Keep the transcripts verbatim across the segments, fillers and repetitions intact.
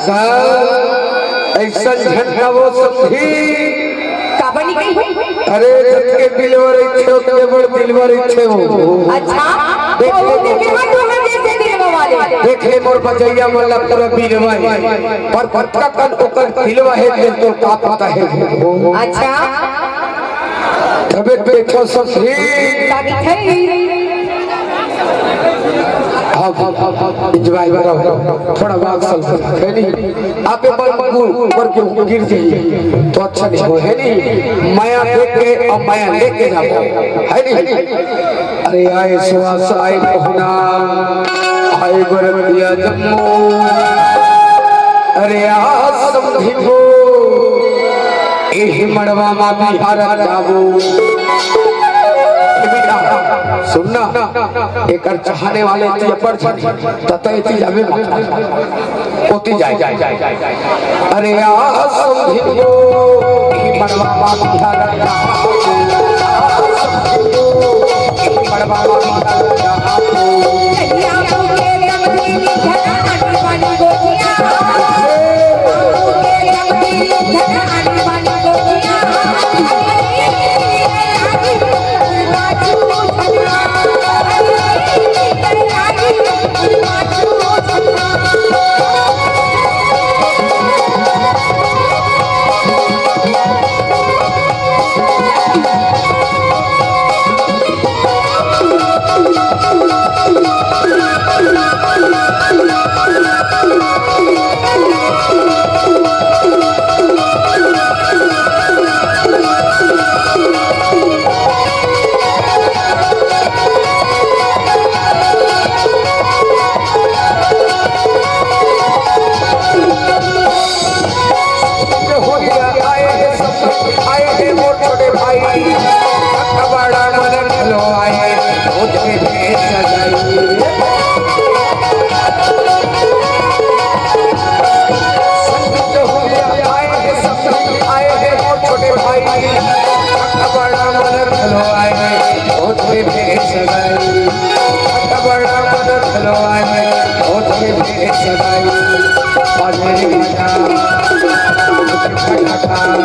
Sir, अइसन झन का वो समझी। काबर नहीं कही? अरे, जतके बिलवा रहिथे, ओतके बड़ दिलवा रहिथे वो। अच्छा, देख ले, बहुत दिलवा तो है जैसे दिलवा वाले। देख ले मोर बजैया मन ला पूरा बिलवा हे, पर कतका कन ओकर दिलवा हे, तेल तो का पता हे। अच्छा। तबे देखो सब ठीक। शादी खई। अब, अब, अब, अब enjoy करो, थोड़ा बात चल है नहीं। आप एक बार ऊपर, ऊपर के गिर जाइए तो अच्छा नहीं हो, है नहीं? मया देख के और मया लेके जाओ, है नहीं? अरे आए सुवास आए पहुना, आए बरतिया जम्मो। अरे आ समधी हो, एही मड़वा मा बिहार जाबो। ए बेटा, सुन ना, एकर चाहने वाले एती अब्बड़ झन, त तैं एती जाबे मत। ओती जाए। अरे आ समधी हो, एही मड़वा मा बिहार जाबो। आ समधी हो, एही मड़वा मा बिहार जाबो। आए हे मोर छोटे भाई, बड़ा मन घलो आए, ओतके भेष सजाई। संत हो गया, आए हे सब, आए हे मोर छोटे भाई, बड़ा मन घलो आए, ओतके भेष सजाई। बड़ा मन घलो आए, ओतके भेष सजाई। बाजे रे बाजा, बाजे रे बाजा।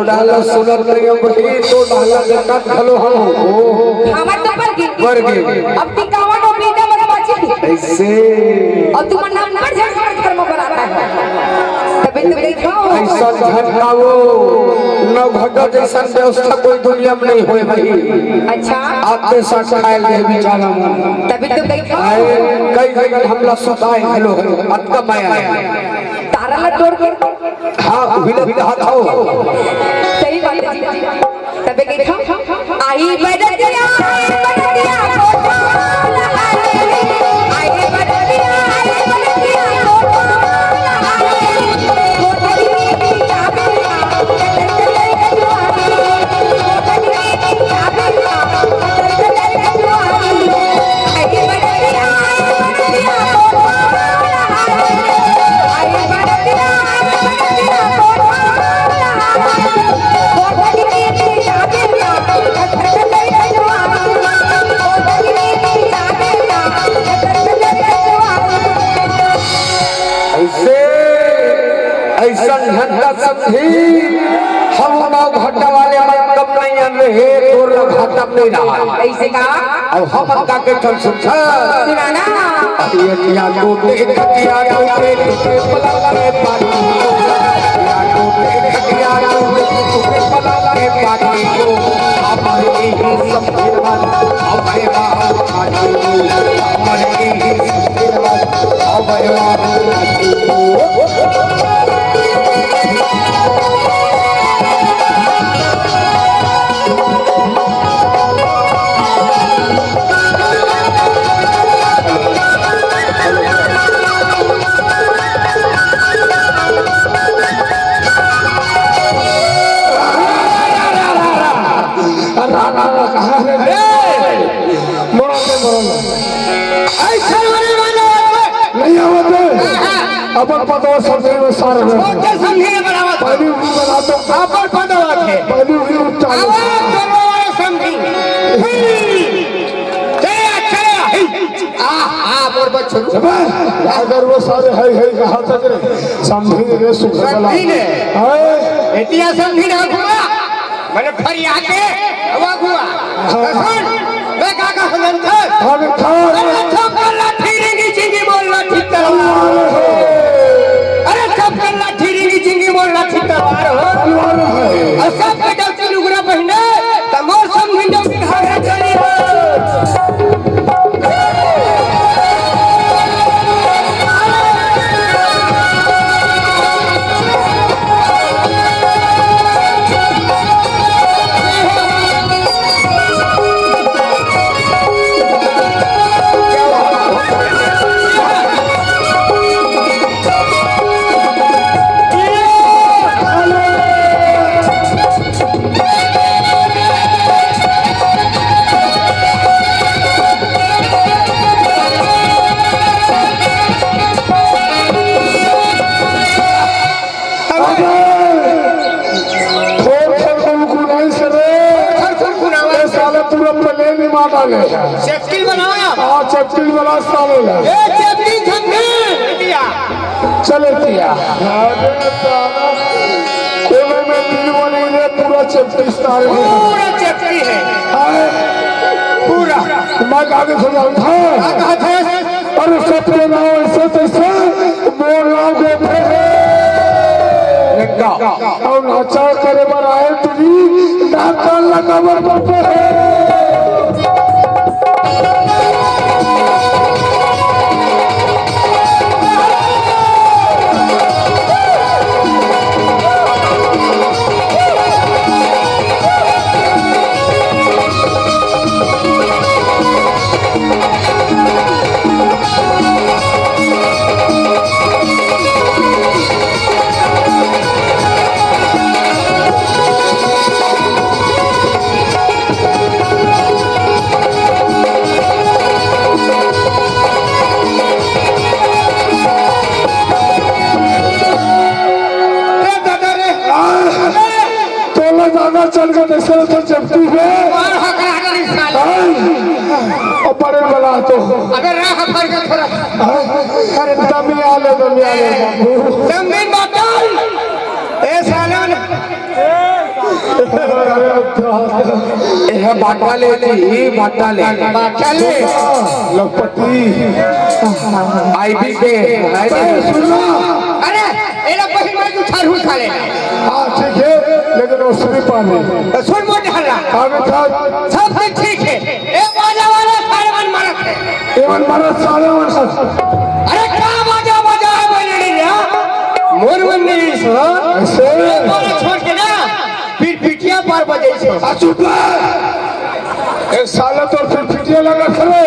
डाला सुनत नहीं हम बहिनी, तो डाला देखत घलो हम। ओ, हमर तो पर गे। पर गे। अब टिकावन हो बीजा मत बाची। ऐसे। और तुम नाम पर झट हमर घर में बनाता है। तभी तो देखो। ऐसा झटका वो नौघटा जैसा व्यवस्था कोई दुनिया में नहीं होए भाई। अच्छा। आपके साथ खाए ले बेचारा मन। तभी तो देखो। आए, कई जगह हमला सुताए घलो है, अतका माया है। तारा ला तोड़ के। हाँ, उही ला कहा था वो। सही बात है जी। तबे के था। आई बरतिया, आई बरतिया, कोठा वाला आई। आई बरतिया, आई बरतिया, कोठा वाला आई। कोठरी में चाबी ला, कोठरी में चाबी ला। ऐसे, ऐसन झंडा समझी, हम नौघटा वाले मन कम नहीं अन रहे, तोर घाटा नहीं रहा। ऐसे का? अब हम का के चल सुनता। सुनाना। अरे किया को देख, किया को देख, पलक के पानी। किया को देख, किया को देख, पलक के पानी को। अब ये सब के बाद, अब ये बाहर पानी को। अब ये सब के बाद, अब ये बाहर पानी को। अरे, अरे, अरे, कहाँ है? अरे! मोड़ा के मोड़ा। ऐसा वाले वाला। नहीं आवत है। अपन पदवा समझे में सार है। ओके, समझे में बराबर। पहली भी बना तो अपन पदवा के। पहली भी उच्चारण। आवाज करवा वाला समझी। चले, चले। आ, आ, मोर बच्चों। जब अगर वो सारे है, है, कहाँ तक रे? समझी रे, सुख वाला। समझी ने। है। एतिया समझी ना हुआ। मैंने फरिया के हवा हुआ। हाँ। तो सुन, मैं का का सुनन था? हाँ, हाँ। अरे चपकन लाठी रिंगी चिंगी मोर लाठी तलवार हो। अरे चपकन लाठी रिंगी चिंगी मोर लाठी तलवार हो। तलवार है। और सब के डौकी लुगरा पहिने, त मोर समझी डौकी घाघरा चोली हो। थोर थोर कुनकुनाइस रे। थोर थोर कुनकुनाइस। ए साला पूरा plane ही मार डाले। चेपकिल बनाओ यार। हाँ, चेपकिल बना साले ला। ए, चेपकिल झंझन। दिया। चले दिया। अरे दादा। कोने में दिल बनी रे, पूरा चेपकिल साले। पूरा चेपकिल है। हाँ। पूरा। मैं आगे से जाऊँ। हाँ। क्या कहा था? अरे सबके नाव ऐसे तैसे, मोर नाव गोफे हे। अउ नाचा करे बर आए तुही, नाचा लगा बर बपे हे। ए दादा रे। तोला दादा चल के देखे तो चपटी पे। मार हकरा कर इस साले। हाँ। और बड़े बला तो। अबे राह भर के थोड़ा। हाँ। अरे दमिया ले, दमिया ले बाबू। दम भी बाटल। ए सालन। एह बाटा ले जी, बाटा ले। बाटा ले। लखपति। आईबी के, आईबी। अरे सुन ना। अरे, एला पहिली मैं तू छारू खा ले। हाँ, ठीक है, लेकिन वो सुनी पावे। तो सुन मोटे हल्ला। पावे था। सब कुछ ठीक है। ए बाजा वाला सारे मन मारत है। ए मन मारत सारे मन। अरे का बाजा बजा है बहिनी रे? मोर मन नहीं सो। ऐसे? ए बाजा छोड़ के ना, फिर पिटिया पार बजाई सो। आ चुप कर। ए साला तो फिर पिटिया लगा खड़े।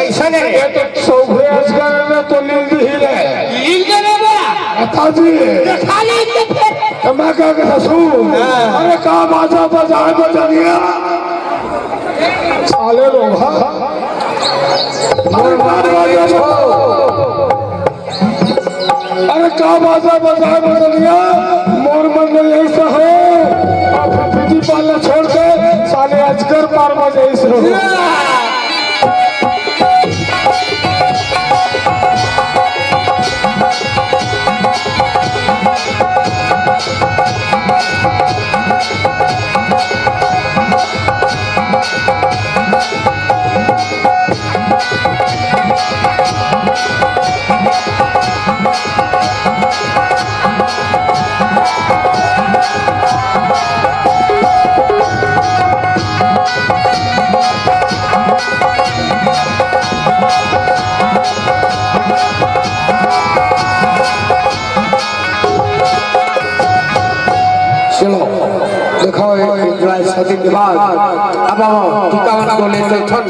ऐसा नहीं। ये तो सौभे अजगर में तो लील ही रहे। लील के नहीं बोला। बता जी। ये खाली इनके फिर। तो मैं क्या कहता सू? हाँ। अरे का बाजा बजा है बजा दिया। साले लोग, हाँ? अरे का बाजा बजा-, अरे का बाजा बजाए बजनिया, मोर मन में यही से हो। अब पीटी पाला छोड़ के साले अजगर पार बजे इस हो। चलो, देखो, एक एंजॉय शादी के बाद अब हम टीका मन को लेते हैं।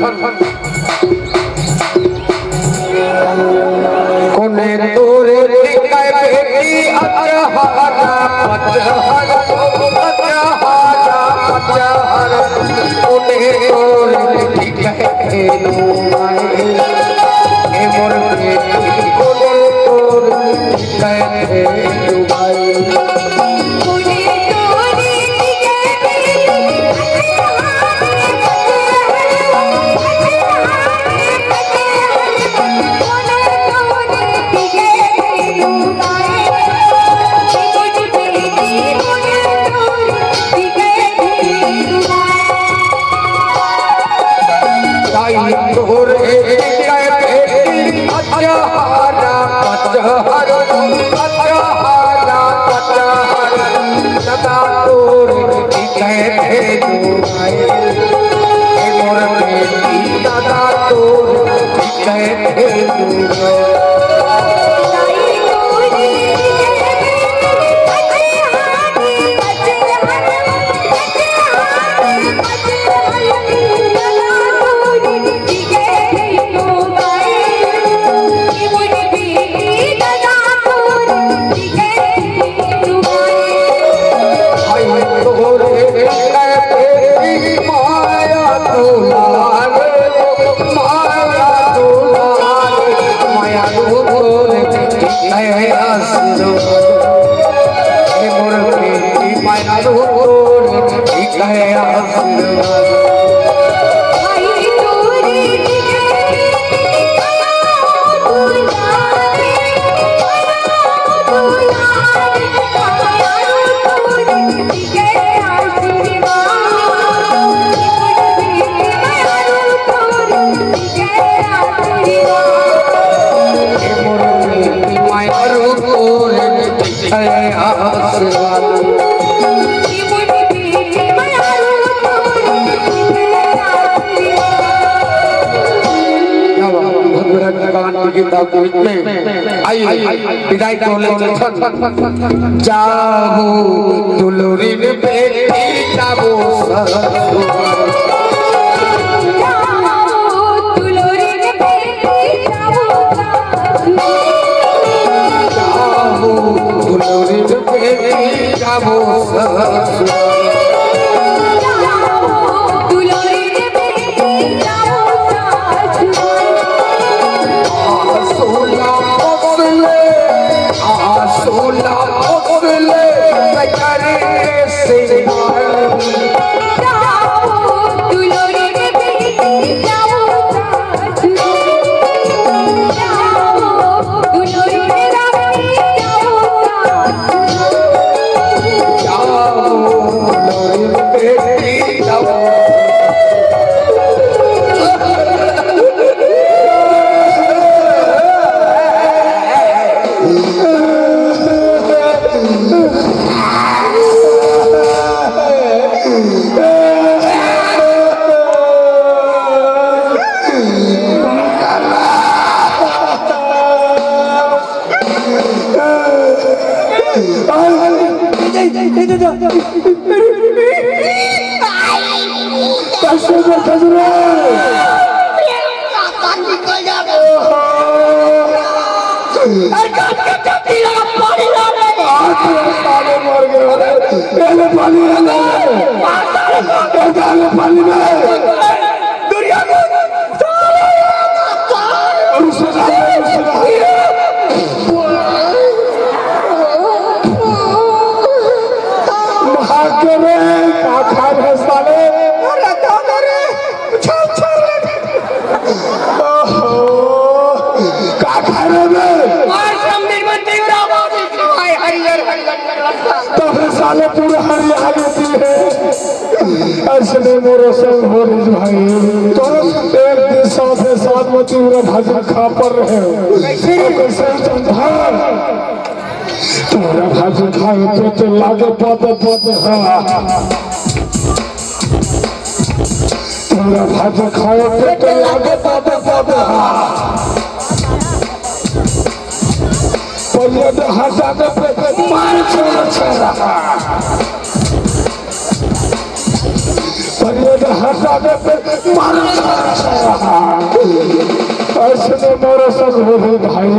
कोने तोरे टिकै बेटी अचहरा पचहर, अचहरा पचहर। कोने तोरे टिकै बेटी, ए मोर बेटी, कोने तोरे टिकै बेटी। क्या बात, बहुत बड़ा गान के गीत आपके बीच में। आइए, विदाई को ले चलथन। जाबो दुलरिन बेटी जाबो ससुर। जाबो दुलरिन बेटी जाबो ससुर। अरे, काट के चड्डी लगा, पानी ला रे। आज तो साले मर गए रे। ए ले पानी, ए ले। ए, डाल ले पानी में। दुनिया को। अरे, सुना, सुना। भाग के रे, का खाए है साले? अरे, दौड़ रे। चल, चल रे। ओहो, का खाए रे बे? और समझ में नहीं रहा, भाई, हरियर, हरियर। तब साले पूरा हरियाली दी है। ऐसे नहीं मोरो संग हो रही भाई। तो एक दिन साथ है, साथ में तीव्र भजन खा पर रहे हो। कैसे? कैसे चंद्र? तोरा भात खाए पेट लागे पद पद हा। तोरा भात खाए पेट लागे पद पद हा। पहिले तो हटा दे पे मार छोरा छोरा। पहिले तो हटा दे पे मार छोरा छोरा। ऐसे तो मोरो सब हो रहे भाई।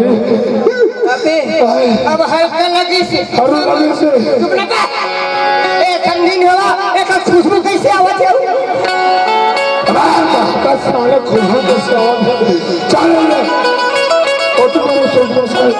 अबे, अब हल्का लगी से। हल्का लगी से। चुप ना कर। ए, ठंडी नहीं होला, एकर खुशबू कैसे आवत है? अरे, का साले खुशबू कैसे आवत है? चल रे। ओ, तुम्हारे सोच में से